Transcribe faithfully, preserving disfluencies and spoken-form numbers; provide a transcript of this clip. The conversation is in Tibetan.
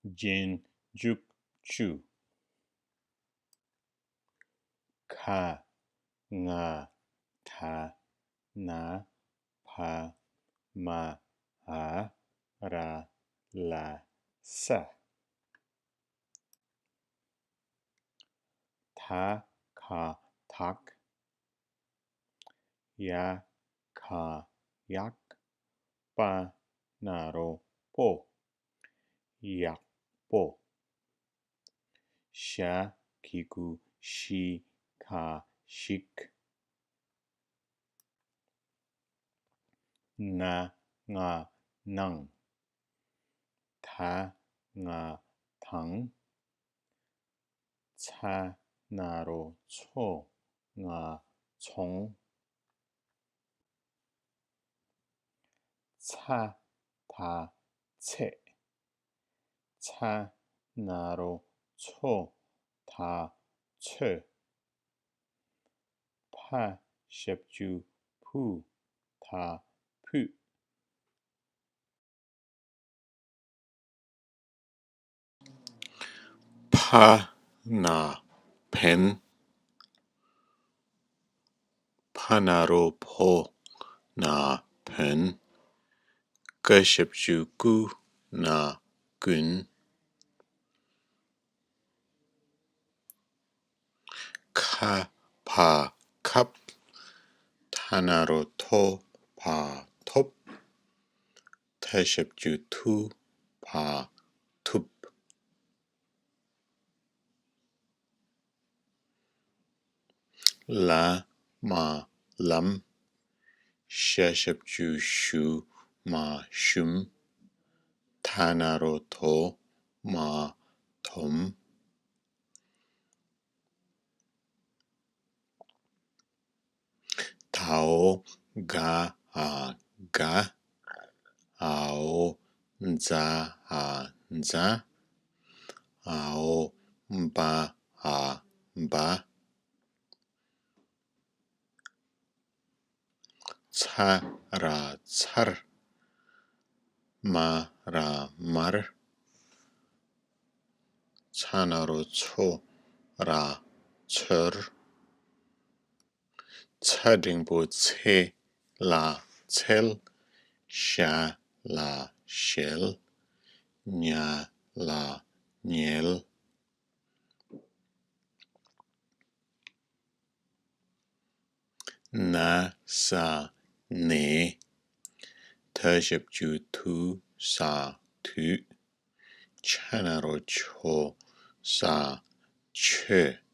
རྗེས་འཇུག་བཅུ། ཁ། ང་། ད། ན། བ། མ། འ། ར། ལ། ས། ད། ག། དག་ཡ། ག། ཡག་པ། ན་རོ། པོ། ཡག་པོ། ཞ། གི་གུ་ཞི། ག། ཞིག་ན། ང་། ནང་། ད། ང་། དང་། ཚ། ན་རོ། ཚོ། ང་། ཚོང་། ཚ། ད། ཚད། ཚ། ན་རོ། ཚོ། ད། ཚོད། ཕ། ཞབས་ཀྱུ་ཕུ། ད། ཕུད། ཕ། ན། བན། ཕ། ན་རོ། ཕོ། ན། བོན། ཀ། ཞབས་ཀྱུ་ཀུ། ན། ཀུན། ཁ། བ། ཁབ། ཐ། ན་རོ། ཐོ། བ། ཐོབ། ཐ། ཞབས་ཀྱུ་ཐུ། བ། ཐུབ། ལ། མ། ལམ། ཞ། ཞབས་ཀྱུ་ཞུ། མ། ཞུམ། ད། ན་རོ། དོ། མ། དོམ། ད་འོ་ག་འ་དགའ། འ་འོ་ཛ་འ་མཛའ། འ་འོ་བ་འ་འབའ། ཚ་ར་ཚར། མ་ར་མར། ཚ་ན་རོ་ཚོ་ར་ཚོར། ཚ་འགྲེང་བུ་ཚེ་ལ་ཚལ། ཞ་ལ་ཞལ། ཉ་ལ་ཉལ། ན་ས་ནས། ད་ཞབས་ཀྱུ་དུ་ས་དུས། ཆ་ན་རོ་ཆོ་ས་ཆོས།